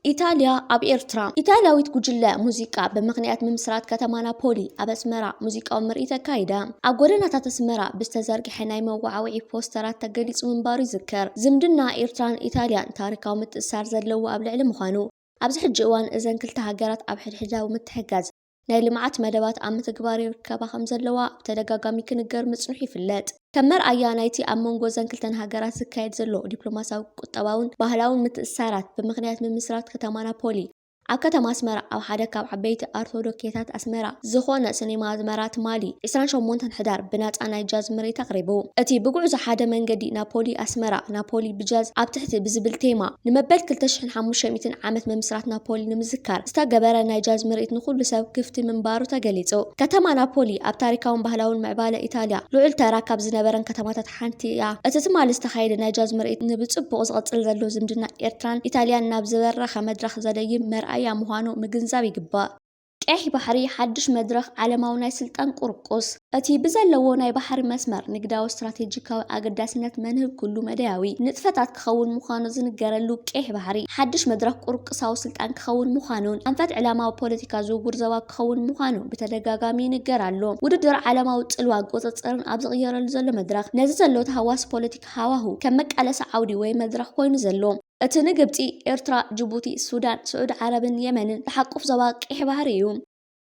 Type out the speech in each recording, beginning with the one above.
ኢጣልያ ኣብ ኤርትራ። ኢጣልያዊት ጉጅለ ሙዚቃ ብምኽንያት ምምስራት ከተማ ናፖሊ ኣብ ኣስመራ ሙዚቃዊ ምርኢት ኣካይዳ። ኣብ ጎደናታት ኣስመራ ብዝተዘርግሐ ናይ መወዓውዒ ፖስተራት ተገሊጹ ምንባሩ ይዝከር። ዝምድና ኤርትራን ኢጣልያን ታሪካዊ ምትእስሳር ዘለዎ ኣብ ልዕሊ ምዃኑ፣ ኣብዚ ሕጂ እዋን እዘን ክልተ ሃገራት ኣብ ሕድሕዳዊ ምትሕጋዝ ናይ ልምዓት መደባት ኣብ ምትግባር ይርከባ ከም ዘለዋ ብተደጋጋሚ ክንገር ምጽንሑ ይፍለጥ። ከም መርኣያ ናይቲ ኣብ መንጎ እዘን ክልተን ሃገራት ዝካየድ ዘሎ ዲፕሎማሲያዊ፣ ቁጠባውን ባህላውን ምትእስሳራት፣ ብምኽንያት ምምስራት ከተማ ናፖሊ፣ ኣብ ከተማ ኣስመራ ኣብ ሓደ ካብ ዓበይቲ ኣርቶዶክያታት ኣስመራ ዝኾነ ሲኔማ ኣስመራ ትማሊ ዕስራን ሸሞንተን ሕዳር ብናጻ ናይ ጃዝ ምርኢት ኣቕሪቡ። እቲ ብጉዕዞ ሓደ መንገዲ ናፖሊ ኣስመራ፣ ናፖሊ ብጃዝ ኣብ ትሕቲ ብዝብል ቴማ፣ ንመበል ክልተ ሽሕን ሓሙሽተ ሚእትን ዓመት ምምስራት ናፖሊ ንምዝካር ዝተገበረ ናይ ጃዝ ምርኢት ንኹሉ ሰብ ክፍቲ ምንባሩ ተገሊጹ። ከተማ ናፖሊ ኣብ ታሪካውን ባህላውን ምዕባለ ኢጣልያ ልዑል ተራ ካብ ዝነበረን ከተማታት ሓንቲ እያ። እቲ ትማሊ ዝተኻየደ ናይ ጃዝ ምርኢት ንብጽቡቕ ዝቕጽል ዘሎ ዝምድና ኤርትራን ኢጣልያን ናብ ዝበረኸ መድረኽ ዘደይብ መርኣያ ምዃኑ ምግንዛብ ይግባእ። ቀይሕ ባሕሪ ሓድሽ መድረኽ ዓለማዊ ናይ ስልጣን ቁርቁስ። እቲ ብዘለዎ ናይ ባሕሪ መስመር ንግዳዊ ስትራቴጂካዊ ኣገዳስነት መንህብ ኩሉ መዳያዊ ንጥፈታት ክኸውን ምዃኑ ዝንገረሉ ቀይሕ ባሕሪ ሓድሽ መድረኽ ቁርቁሳዊ ስልጣን ክኸውን ምዃኑን ኣንፈት ዕላማዊ ፖለቲካ ዝውውር ዞባ ክኸውን ምዃኑ ብተደጋጋሚ ይንገር ኣሎ። ውድድር ዓለማዊ ጽልዋን ቁጽጽርን ኣብ ዝቕየረሉ ዘሎ መድረኽ ነዚ ዘሎ ተሃዋሲ ፖለቲካ ሃዋሁ ከም መቃለሲ ዓውዲ ወይ መድረኽ ኮይኑ ዘሎ። እቲ ንግብጺ፣ ኤርትራ፣ ጅቡቲ፣ ሱዳን፣ ስዑዲ ዓረብን የመንን ዝሓቁፍ ዞባ ቀይሕ ባሕሪ እዩ።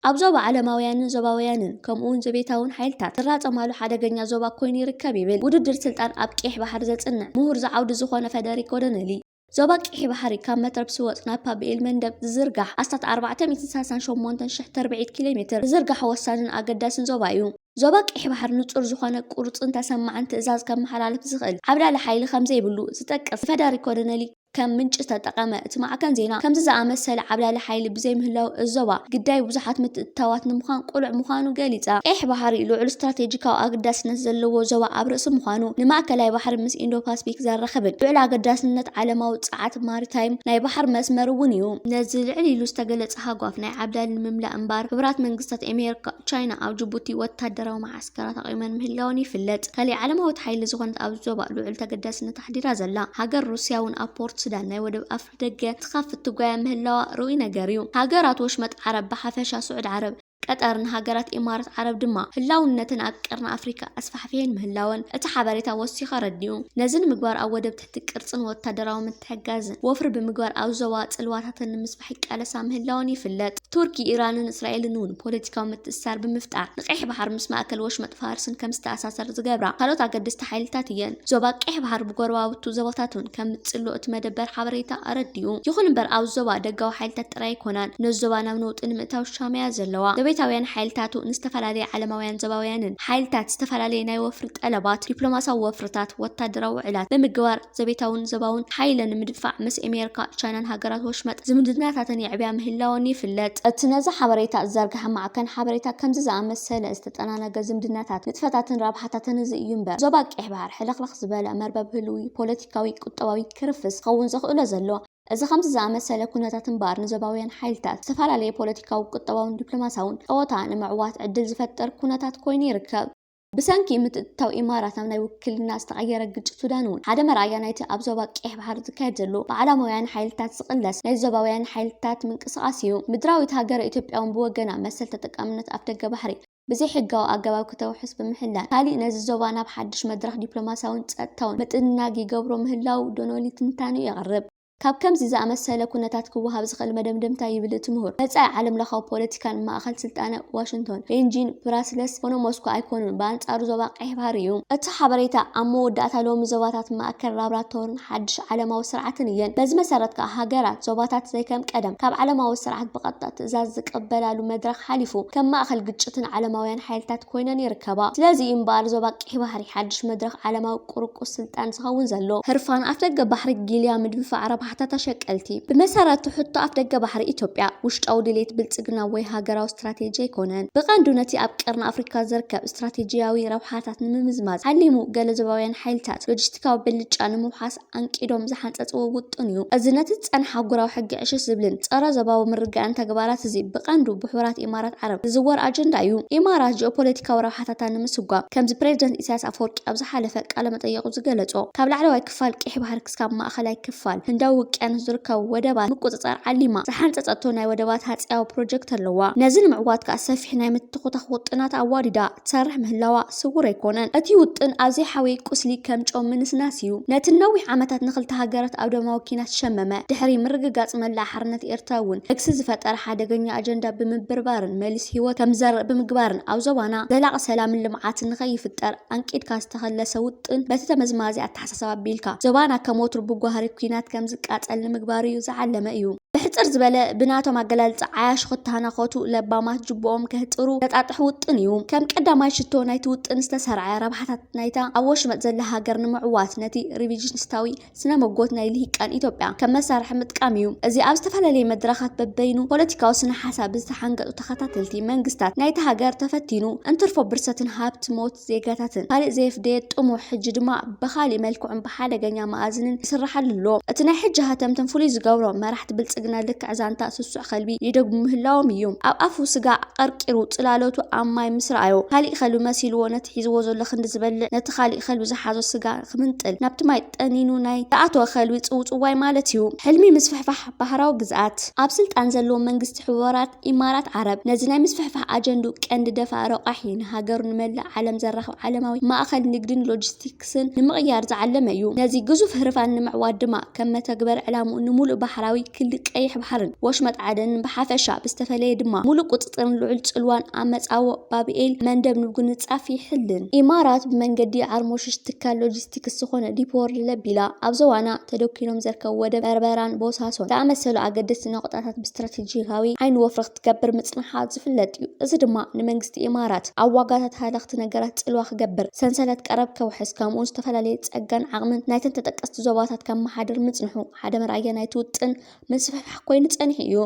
ኣብ ዞባ ዓለማውያንን ዞባውያንን ከምኡውን ዘቤታውን ሓይልታት ዝራጸማሉ ሓደገኛ ዞባ ኮይኑ ይርከብ ይብል ውድድር ስልጣን ኣብ ቀይሕ ባሕሪ ዘጽንዕ ምሁር ዝዓውዲ ዝኾነ ፈደሪኮ ደነሊ። ዞባ ቀይሕ ባሕሪ ካብ መትረብ ስወጽ ናብ ባብ ኤል መንደብ ዝዝርጋሕ ኣስታት ኣርባዕተ ሚእትን ሰላሳን ሸሞንተን ሽሕ ተርብዒት ኪሎ ሜትር ዝዝርጋሕ ወሳንን ኣገዳስን ዞባ እዩ። ዞባ ቀይሕ ባሕሪ ንጹር ዝኾነ ቁርጽን ተሰማዕን ትእዛዝ ከመሓላልፍ ዝኽእል ዓብላሊ ሓይሊ ከም ዘይብሉ ዝጠቅስ ፈደሪኮ ደነሊ ከም ምንጪ ዝተጠቐመ እቲ ማዕከን ዜና፣ ከምዚ ዝኣመሰለ ዓብላሊ ሓይሊ ብዘይምህላው እዚ ዞባ ግዳይ ብዙሓት ምትእትታዋት ንምዃን ቅሉዕ ምዃኑ ገሊጻ። ቀይሕ ባሕሪ ልዑል ስትራቴጂካዊ ኣገዳስነት ዘለዎ ዞባ ኣብ ርእሲ ምዃኑ፣ ንማእከላይ ባሕሪ ምስ ኢንዶ ፓስፊክ ዘራኽብን ልዑል ኣገዳስነት ዓለማዊ ጸዓት ማሪታይም ናይ ባሕሪ መስመር እውን እዩ። ነዚ ልዕል ኢሉ ዝተገለጸ ሃጓፍ ናይ ዓብላሊ ንምምላእ እምበኣር፣ ሕቡራት መንግስታት ኣሜሪካ፣ ቻይና ኣብ ጅቡቲ ወታደራዊ መዓስከራት ኣቑመን ምህላወን ይፍለጥ። ካሊእ ዓለማዊት ሓይሊ ዝኾነት ኣብዚ ዞባ ልዑል ተገዳስነት ኣሕዲራ ዘላ ሃገር ሩስያ እውን ኣብ ፖርት ሱዳን ናይ ወደብ ኣፍደገ ትኸፍት ትጓየ ምህላዋ ርኡይ ነገር እዩ። ሃገራት ወሽመጥ ዓረብ ብሓፈሻ ስዑድ ዓረብ፣ ቀጠርን ሃገራት ኢማራት ዓረብ ድማ ህላውነተን ኣብ ቀርኒ ኣፍሪካ ኣስፋሕፊሐን ምህላወን እቲ ሓበሬታ ወሲኸ ኣረዲኡ። ነዚ ንምግባር ኣብ ወደብ ትሕቲ ቅርጽን ወታደራዊ ምትሕግጋዝን ወፍሪ ብምግባር ኣብ ዞባ ጽልዋታተን ንምስፋሕ ይቃለሳ ምህላወን ይፍለጥ። ቱርኪ፣ ኢራንን እስራኤልን እውን ፖለቲካዊ ምትእስሳር ብምፍጣር ንቀይሕ ባሕር ምስ ማእከል ወሽመጥ ፋርስን ከም ዝተኣሳሰር ዝገብራ ካልኦት ኣገደስቲ ሓይልታት እየን። ዞባ ቀይሕ ባሕር ብጎረባብቱ ዞባታት እውን ከም ዝጽሎ እቲ መደበር ሓበሬታ ኣረዲኡ። ይኹን እምበር ኣብዚ ዞባ ደጋዊ ሓይልታት ጥራይ ኣይኮናን ነዚ ዞባ ናብ ነውጢ ንምእታው ዝሻመያ ዘለዋ። ዘቤታውያን ሓይልታቱ ንዝተፈላለየ ዓለማውያን ዞባውያንን ሓይልታት ዝተፈላለየ ናይ ወፍሪ ጠለባት፣ ዲፕሎማሲያዊ ወፍርታት፣ ወታደራዊ ውዕላት ብምግባር ዘቤታውን ዞባውን ሓይለን ንምድፋዕ ምስ ኣሜሪካ፣ ቻይናን ሃገራት ወሽመጥ ዝምድናታተን የዕብያ ምህላወን ይፍለጥ። እቲ ነዚ ሓበሬታ ዝዘርግሐ ማዕከን ሓበሬታ ከምዚ ዝኣመሰለ ዝተጠናነገ ዝምድናታት፣ ንጥፈታትን ረብሓታትን እዚ እዩ እምበር፣ ዞባ ቀይሕ ባሕር ሕልኽልኽ ዝበለ መርበብ ህልዊ ፖለቲካዊ፣ ቁጠባዊ ክርፍስ ክኸውን ዘኽእሎ ዘሎ። እዚ ከምዚ ዝኣመሰለ ኩነታት እምበኣር ንዞባውያን ሓይልታት ዝተፈላለየ ፖለቲካዊ፣ ቁጠባውን ዲፕሎማሲያውን ጸወታ ንምዕዋት ዕድል ዝፈጥር ኩነታት ኮይኑ ይርከብ። ብሰንኪ ምትእትታው ኢማራት ናብ ናይ ውክልና ዝተቐየረ ግጭት ሱዳን እውን ሓደ መርኣያ ናይቲ ኣብ ዞባ ቀይሕ ባሕሪ ዝካየድ ዘሎ ብዓለማውያን ሓይልታት ዝቕለስ ናይ ዞባውያን ሓይልታት ምንቅስቓስ እዩ። ምድራዊት ሃገረ ኢትዮጵያ እውን ብወገና መሰል ተጠቃምነት ኣፍደገ ባሕሪ ብዘይሕጋዊ ኣገባብ ክተውሕስ ብምሕላን ካሊእ ነዚ ዞባ ናብ ሓድሽ መድረኽ ዲፕሎማሲያውን ጸጥታውን ምጥንናግ ይገብሮ ምህላው ዶኖሊ ትንታኔኡ የቕርብ። ካብ ከምዚ ዝኣመሰለ ኩነታት ክወሃብ ዝኽእል መደምደምታ ይብል እቲ ምሁር፣ መጻኢ ዓለም ለኻዊ ፖለቲካን ማእኸል ስልጣነ ዋሽንግቶን፣ ቤንጂን፣ ብራስለስ ኮነ ሞስኮ ኣይኮኑን፣ ብኣንጻሩ ዞባ ቀይሕ ባሕሪ እዩ። እቲ ሓበሬታ ኣብ መወዳእታ ሎሚ ዞባታት ማእከል ላብራቶርን ሓድሽ ዓለማዊ ስርዓትን እየን። በዚ መሰረት ከኣ ሃገራት ዞባታት ዘይከም ቀደም ካብ ዓለማዊ ስርዓት ብቐጥታ ትእዛዝ ዝቀበላሉ መድረኽ ሓሊፉ ከም ማእከል ግጭትን ዓለማውያን ሓይልታት ኮይነን ይርከባ። ስለዚ እዩ እምበኣር ዞባ ቀይሕ ባሕሪ ሓድሽ መድረኽ ዓለማዊ ቁርቁስ ስልጣን ዝኸውን ዘሎ። ህርፋን ኣፍደገ ባሕሪ ጊልያ ምድንፋዕ ረብሓታት ኣሸቀልቲ። ብመሰረቱ ሕቶ ኣፍደገ ባሕሪ ኢትዮጵያ ውሽጣዊ ድሌት ብልጽግና ወይ ሃገራዊ ስትራቴጂ ኣይኮነን። ብቐንዱ ነቲ ኣብ ቀርኒ ኣፍሪካ ዝርከብ ስትራቴጂያዊ ረብሓታት ንምምዝማዝ ዓሊሙ ገለ ዞባውያን ሓይልታት ሎጂስቲካዊ ብልጫ ንምውሓስ ኣንቂዶም ዝሓንጸጽዎ ውጥን እዩ። እዚ ነቲ ዝጸንሐ ኣህጉራዊ ሕጊ ዕሽሽ ዝብልን ጸረ ዞባዊ ምርግጋእን ተግባራት እዚ ብቐንዱ ብሕቡራት ኢማራት ዓረብ ዝዝወር ኣጀንዳ እዩ። ኢማራት ጂኦፖለቲካዊ ረብሓታታ ንምስጓም፣ ከምዚ ፕሬዚደንት ኢሳያስ ኣፈወርቂ ኣብ ዝሓለፈ ቃለ መጠይቑ ዝገለጾ፣ ካብ ላዕለዋይ ክፋል ቀይሕ ባሕሪ ክሳብ ማእኸላይ ክፋል ህንዳዊ ውቅያኖስ ዝርከቡ ወደባት ምቁጽጻር ዓሊማ ዝሓንጸጸቶ ናይ ወደባት ሃጸያዊ ፕሮጀክት ኣለዋ። ነዚ ንምዕዋት ከኣ ሰፊሕ ናይ ምትኹታኽ ውጥናት ኣዋዲዳ ትሰርሕ ምህላዋ ስውር ኣይኮነን። እቲ ውጥን ኣብ ዘይሓዊ ቁስሊ ከም ጨው ምንስናስ እዩ። ነቲ ነዊሕ ዓመታት ንኽልተ ሃገራት ኣብ ደማዊ ኲናት ዝሸመመ፣ ድሕሪ ምርግጋጽ መላእ ሓርነት ኤርትራ እውን ንግሲ ዝፈጠረ ሓደገኛ ኣጀንዳ ብምብርባርን መሊስ ህይወት ከም ዝዘርእ ብምግባርን ኣብ ዞባና ዘላቒ ሰላምን ልምዓትን ንኸይፍጠር ኣንቂድካ ዝተኸለሰ ውጥን በቲ ተመዝማዚ ኣተሓሳስባ ኣቢልካ ዞባና ከም ወትሩ ብጓህሪ ኲናት ከም ዝቃጸል ንምግባር እዩ ዝዓለመ እዩ። ብሕጽር ዝበለ ብናቶም ኣገላልጻ ዓያሹ ክተሃናኸቱ ለባማት ጅብኦም ከህጥሩ ዘጣጥሕ ውጥን እዩ። ከም ቀዳማይ ሽቶ ናይቲ ውጥን ዝተሰርዐ ረብሓታት ናይታ ኣብ ወሽመጥ ዘላ ሃገር ንምዕዋት ነቲ ሪቪዥኒስታዊ ስነ መጎት ናይ ልሂቃን ኢትዮጵያ ከም መሳርሒ ምጥቃም እዩ። እዚ ኣብ ዝተፈላለየ መድረኻት በበይኑ ፖለቲካዊ ስነ ሓሳብ ዝተሓንገጡ ተኸታተልቲ መንግስታት ናይቲ ሃገር ተፈቲኑ እንትርፎ ብርሰትን ሃብቲ ሞት ዜጋታትን ካልእ ዘየፍደየ ጥሙሕ ሕጂ ድማ ብኻሊእ መልክዑን ብሓደገኛ መኣዝንን ይስራሓሉ ኣሎ። እቲ ናይ ሕጂ ሃተምትን ፍሉይ ዝገብሮ መራሕቲ ብልጽግና ልክዕ ዛንታ ስሱዕ ከልቢ ይደግሙ ምህላዎም እዩ። ኣብ ኣፉ ስጋ ቀርቂሩ ጽላሎቱ ኣብ ማይ ምስ ረኣዮ ካሊእ ከልቢ መሲልዎ ነቲ ሒዝዎ ዘሎ ክንዲ ዝበልዕ ነቲ ካሊእ ከልቢ ዝሓዞ ስጋ ክምንጥል ናብቲ ማይ ጠኒኑ ናይ ዝኣተወ ከልቢ ጽውጽዋይ ማለት እዩ። ሕልሚ ምስፍሕፋሕ ባህራዊ ግዝኣት። ኣብ ስልጣን ዘለዎ መንግስቲ ሕቡራት ኢማራት ዓረብ ነዚ ናይ ምስፍሕፋሕ ኣጀንድኡ ቀንዲ ደፋኢ ረቋሒ ንሃገሩ ንመላእ ዓለም ዘራኽብ ዓለማዊ ማእኸል ንግድን ሎጂስቲክስን ንምቕያር ዝዓለመ እዩ። ነዚ ግዙፍ ህርፋን ንምዕዋት ድማ ከም መተግበር ዕላምኡ ንምሉእ ባሕራዊ ክሊ ቀይሕ ባሕርን ወሽመጥ ዓደንን ብሓፈሻ ብዝተፈለየ ድማ ሙሉእ ቁጽጽርን ልዑል ጽልዋን ኣብ መጻወ ባብኤል መንደብ ንምጉንጻፍ ይሕልን። ኢማራት ብመንገዲ ዓርሞሽሽ ትካል ሎጂስቲክስ ዝኾነ ዲፖወርልድ ለቢላ ኣብ ዞባና ተደኪኖም ዝርከቡ ወደብ በርበራን ቦሳሶን ዝኣመሰሉ ኣገደስቲ ነቑጣታት ብስትራቴጂካዊ ዓይኒ ወፍሪ ክትገብር ምጽንሓ ዝፍለጥ እዩ። እዚ ድማ ንመንግስቲ ኢማራት ኣብ ዋጋታት ሃለኽቲ ነገራት ጽልዋ ክገብር፣ ሰንሰለት ቀረብ ከውሕስ፣ ከምኡውን ዝተፈላለየ ጸጋን ዓቕምን ናይተን ተጠቀስቲ ዞባታት ከመሓድር ምጽንሑ ሓደ መርኣያ ናይቲ ውጥን ምስፍሕፋሕ ኮይኑ ጸኒሑ እዩ።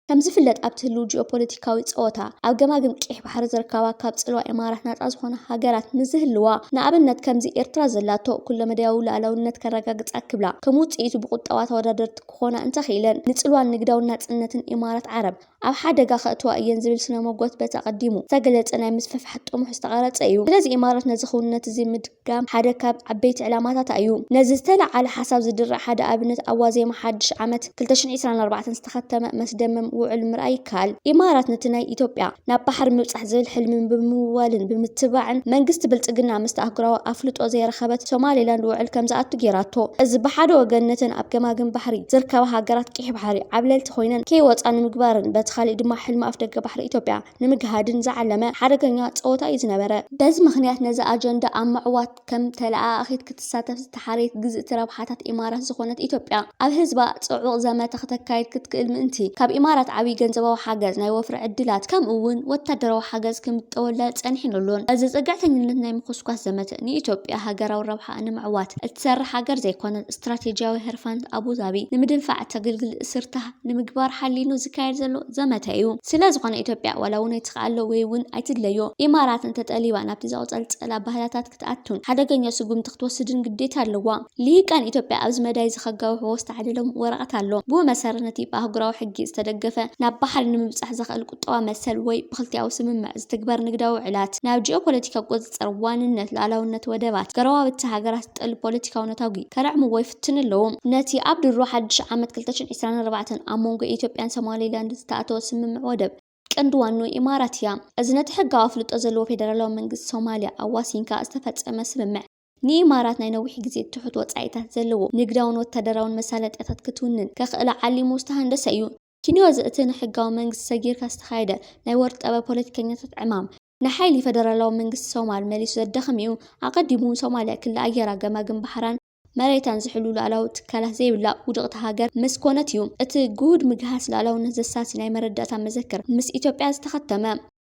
ከም ዝፍለጥ ኣብቲ ህልው ጂኦፖለቲካዊ ጸወታ ኣብ ገማግም ቀይሕ ባሕሪ ዝርከባ ካብ ጽልዋ ኢማራት ናጻ ዝኾና ሃገራት ንዝህልዋ፣ ንኣብነት ከምዚ ኤርትራ ዘላቶ ኩለመዳያዊ ሉዓላውነት ከረጋግጻ ክብላ ከም ውጽኢቱ ብቁጠባ ተወዳደርቲ ክኾና እንተኽኢለን ንጽልዋን ንግዳዊ ናጽነትን ኢማራት ዓረብ ኣብ ሓደጋ ከእትዋ እየን ዝብል ስነ መጎት በቲ ኣቐዲሙ ዝተገለጸ ናይ ምስፍሕፋሕ ጥሙሕ ዝተቐረጸ እዩ። ስለዚ ኢማራት ነዚ ክውንነት እዚ ምድጋም ሓደ ካብ ዓበይቲ ዕላማታታ እዩ። ነዚ ዝተለዓለ ሓሳብ ዝድርዕ ሓደ ኣብነት ኣብ ዋዜማ ሓድሽ ዓመት ክልተ ሽሕን ዕስራን ኣርባዕተን ዝተኸተመ መስደመም ውዕል ምርኣይ ይከኣል። ኢማራት ነቲ ናይ ኢትዮጵያ ናብ ባሕሪ ምብጻሕ ዝብል ሕልሚ ብምውዋልን ብምትባዕን መንግስቲ ብልጽግና ምስቲ ኣህጉራዊ ኣፍልጦ ዘይረኸበት ሶማሌላንድ ውዕል ከም ዝኣቱ ጌራቶ። እዚ ብሓደ ወገን ነተን ኣብ ገማግም ባሕሪ ዝርከባ ሃገራት ቀይሕ ባሕሪ ዓብለልቲ ኮይነን ከይወጻ ንምግባርን በቲ ካሊእ ድማ ሕልሚ ኣፍደገ ባሕሪ ኢትዮጵያ ንምግሃድን ዝዓለመ ሓደገኛ ጸወታ እዩ ዝነበረ። በዚ ምኽንያት ነዚ ኣጀንዳ ኣብ ምዕዋት ከም ተለኣኣኺት ክትሳተፍ ዝተሓረየት ግዝእቲ ረብሓታት ኢማራት ዝኾነት ኢትዮጵያ ኣብ ህዝባ ጽዑቕ ዘመተ ከተካይድ ክትክእል ምእንቲ ካብ ኢማራት ዓብዪ ገንዘባዊ ሓገዝ፣ ናይ ወፍሪ ዕድላት ከምኡ እውን ወታደራዊ ሓገዝ ክምጠወላ ጸኒሕን ኣሎን። እዚ ጽግዕተኝነት ናይ ምኹስኳስ ዘመተ ንኢትዮጵያ ሃገራዊ ረብሓ ንምዕዋት እትሰርሕ ሃገር ዘይኮነት ስትራቴጂያዊ ህርፋን ኣቡዛቢ ንምድንፋዕ እተግልግል ስርታ ንምግባር ሓሊኑ ዝካየድ ዘሎ ዘመተ እዩ። ስለ ዝኾነ ኢትዮጵያ ዋላ እውን ኣይትኽኣሎ ወይ እውን ኣይትድለዮ ኢማራት እንተጠሊባ ናብቲ ዘቑጸልጸላ ባህላታት ክትኣቱን ሓደገኛ ስጉምቲ ክትወስድን ግዴታ ኣለዋ። ልሂቃን ኢትዮጵያ ኣብዚ መዳይ ዝኸጋዊ ሕወስ ተዓደሎም ወረቐት ኣሎ። ብኡ መሰረት ነቲ ብኣህጉራዊ ሕጊ ዝተደገፈ ናብ ባሕሪ ንምብጻሕ ዘኽእል ቁጠባ መሰል ወይ ብክልቲኣዊ ስምምዕ ዝትግበር ንግዳዊ ውዕላት ናብ ጂኦፖለቲካ ቁጽጽር ዋንነት ሉዓላውነት ወደባት ገረባብቲ ሃገራት ዝጠልብ ፖለቲካዊ ነታጒ ከርዕምዎ ይፍትኑ ኣለዉ። ነቲ ኣብ ድሮ ሓድሽ ዓመት ክልተ ሽሕን ዕስራን ኣርባዕተን ኣብ መንጎ ኢትዮጵያን ሶማሌላንድ ዝተኣተወ ስምምዕ ወደብ ቀንዲ ዋንኡ ኢማራት እያ። እዚ ነቲ ሕጋዊ ኣፍልጦ ዘለዎ ፌደራላዊ መንግስቲ ሶማልያ ኣዋሲንካ ዝተፈጸመ ስምምዕ ንኢማራት ናይ ነዊሕ ግዜ ትሑት ወጻኢታት ዘለዎ ንግዳውን ወታደራውን መሳለጥያታት ክትውንን ከኽእላ ዓሊሙ ዝተሃንደሰ እዩ። ክንዮ እዚ እቲ ንሕጋዊ መንግስቲ ሰጊርካ ዝተኻየደ ናይ ወርጠበ ፖለቲከኛታት ዕማም ንሓይሊ ፈደራላዊ መንግስቲ ሶማል መሊሱ ዘዳኽም እዩ። ኣቐዲሙ ሶማልያ ክሊ ኣየራ፣ ገማግም ባሕራን መሬታን ዝሕሉ ሉዓላዊ ትካላት ዘይብላ ውድቕቲ ሃገር ምስ ኮነት እዩ። እቲ ግሁድ ምግሃስ ሉዓላውነት ዘሳሲ ናይ መረዳእታ መዘክር ምስ ኢትዮጵያ ዝተኸተመ።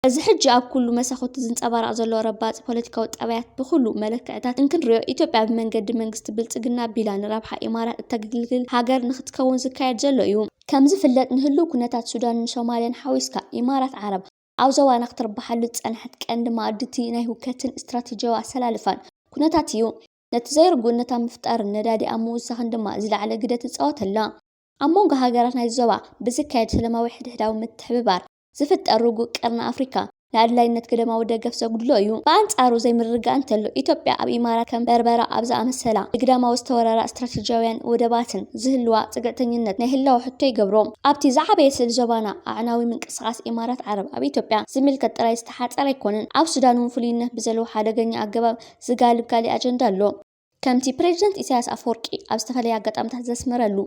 እዚ ሕጂ ኣብ ኩሉ መሳኹቲ ዝንጸባረቕ ዘሎ ረባጺ ፖለቲካዊ ጠባያት ብኹሉ መለክዕታት እንክንሪኦ ኢትዮጵያ ብመንገዲ መንግስቲ ብልጽግና ኣቢላ ንረብሓ ኢማራት እተግልግል ሃገር ንኽትከውን ዝካየድ ዘሎ እዩ። ከም ዝፍለጥ ንህልው ኩነታት ሱዳንን ሶማልያን ሓዊስካ ኢማራት ዓረብ ኣብ ዞባና ክትርብሓሉ ዝጸንሐት ቀንዲ መኣድቲ ናይ ህውከትን ስትራቴጂያዊ ኣሰላልፋን ኩነታት እዩ። ነቲ ዘይርጉእነት ኣብ ምፍጣርን ነዳዲ ኣብ ምውሳኽን ድማ ዝለዓለ ግደ ትጻወት ኣላ። ኣብ መንጎ ሃገራት ናይዚ ዞባ ብዝካየድ ሰላማዊ ሕድሕዳዊ ምትሕብባር ዝፍጠር ርጉእ ቀርኒ ኣፍሪካ ንኣድላይነት ግዳማዊ ደገፍ ዘጉድሎ እዩ። ብኣንጻሩ ዘይምርግጋእ እንተሎ፣ ኢትዮጵያ ኣብ ኢማራት ከም በርበራ ኣብ ዝኣመሰላ ብግዳማዊ ዝተወረራ ስትራቴጂያውያን ወደባትን ዝህልዋ ጽግዕተኝነት ናይ ህላወ ሕቶ ይገብሮ። ኣብቲ ዝዓበየ ስእሊ ዞባና፣ ኣዕናዊ ምንቅስቓስ ኢማራት ዓረብ ኣብ ኢትዮጵያ ዝምልከት ጥራይ ዝተሓጸረ ኣይኮነን። ኣብ ሱዳን እውን ፍሉይነት ብዘለዎ ሓደገኛ ኣገባብ ዝጋልብ ካሊእ ኣጀንዳ ኣሎ። ከምቲ ፕሬዚደንት ኢሳያስ ኣፈወርቂ ኣብ ዝተፈላለየ ኣጋጣሚታት ዘስመረሉ፣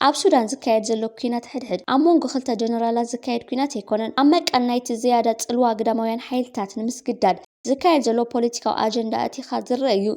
ኣብ ሱዳን ዝካየድ ዘሎ ኲናት ሕድሕድ ኣብ መንጎ ክልተ ጀነራላት ዝካየድ ኲናት ኣይኮነን። ኣብ መቃን ናይቲ ዝያዳ ጽልዋ ግዳማውያን ሓይልታት ንምስግዳድ ዝካየድ ዘሎ ፖለቲካዊ ኣጀንዳ ኣእቲኻ ዝረአ እዩ።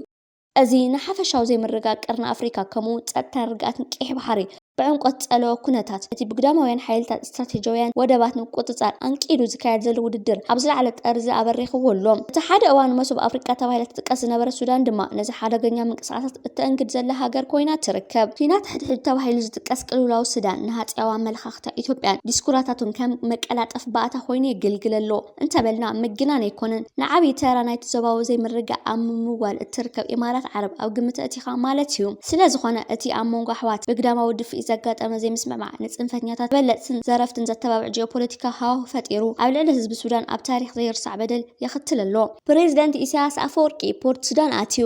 እዚ ንሓፈሻዊ ዘይምርግጋእ ቀርኒ ኣፍሪካ፣ ከምኡ እውን ጸጥታን ርግኣትን ቀይሕ ባሕሪ ብዕምቆት ዝጸለወ ኩነታት፣ እቲ ብግዳማውያን ሓይልታት ስትራቴጂያውያን ወደባት ንምቁጽጻር ኣንቂዱ ዝካየድ ዘሎ ውድድር ኣብ ዝለዓለ ጠርዚ ኣበሪኽዎ ኣሎ። እቲ ሓደ እዋን መሶብ ኣፍሪቃ ተባሂላ ትጥቀስ ዝነበረት ሱዳን ድማ ነዚ ሓደገኛ ምንቅስቓሳት እተእንግድ ዘላ ሃገር ኮይና ትርከብ። ኲናት ሕድሕድ ተባሂሉ ዝጥቀስ ቅልውላው ሱዳን ንሃጸያዊ ኣመለኻኽታ ኢትዮጵያን ዲስኩራታቱን ከም መቀላጠፍ ባእታ ኮይኑ የገልግል ኣሎ እንተበልና ምግናን ኣይኮነን። ንዓብዪ ተራ ናይቲ ዞባዊ ዘይምርግጋእ ኣብ ምምዋል እትርከብ ኢማራት ዓረብ ኣብ ግምት ኣእቲኻ ማለት እዩ። ስለ ዝኾነ፣ እቲ ኣብ መንጎ ኣሕዋት ብግዳማዊ ድፍኢት ዘጋጠመ ዘይምስምማዕ ንጽንፈኛታት በለጽትን ዘረፍትን ዘተባብዕ ጂኦፖለቲካዊ ሃዋሁ ፈጢሩ፣ ኣብ ልዕሊ ህዝቢ ሱዳን ኣብ ታሪኽ ዘይርሳዕ በደል የኽትል ኣሎ። ፕሬዚደንት ኢሳያስ ኣፈወርቂ ፖርት ሱዳን ኣትዩ።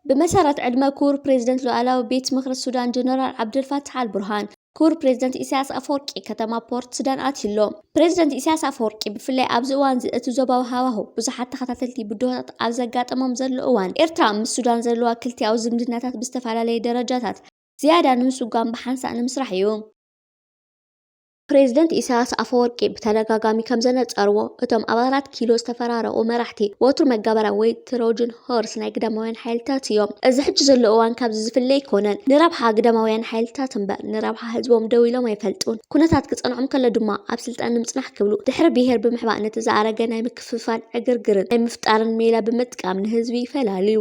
ብመሰረት ዕድመ ክቡር ፕሬዚደንት ሉዓላዊ ቤት ምኽሪ ሱዳን ጀነራል ዓብደልፋታሕ ኣልቡርሃን፣ ክቡር ፕሬዚደንት ኢሳያስ ኣፈወርቂ ከተማ ፖርት ሱዳን ኣትዩ ኣሎ። ፕሬዚደንት ኢሳያስ ኣፈወርቂ ብፍላይ ኣብዚ እዋን እዚ እቲ ዞባዊ ሃዋሁ ብዙሓት ተኸታተልቲ ብድሆታት ኣብ ዘጋጠሞም ዘሎ እዋን፣ ኤርትራ ምስ ሱዳን ዘለዋ ክልቲኣዊ ዝምድናታት ብዝተፈላለየ ደረጃታት ዝያዳ ንምስጓም ብሓንሳእ ንምስራሕ እዩ። ፕሬዚደንት ኢሳያስ ኣፈወርቂ ብተደጋጋሚ ከም ዘነጸርዎ፣ እቶም ኣብ ኣራት ኪሎ ዝተፈራረቑ መራሕቲ ወትሩ መጋበርያ ወይ ትሮጅን ሆርስ ናይ ግዳማውያን ሓይልታት እዮም። እዚ ሕጂ ዘሎ እዋን ካብዚ ዝፍለ ኣይኮነን። ንረብሓ ግዳማውያን ሓይልታት እምበር ንረብሓ ህዝቦም ደው ኢሎም ኣይፈልጡን። ኩነታት ክጸንዖም ከሎ ድማ ኣብ ስልጣን ንምጽናሕ ክብሉ ድሕሪ ብሄር ብምሕባእ ነቲ ዝኣረገ ናይ ምክፍፋል ዕግርግርን ናይ ምፍጣርን ሜላ ብምጥቃም ንህዝቢ ይፈላልዩ።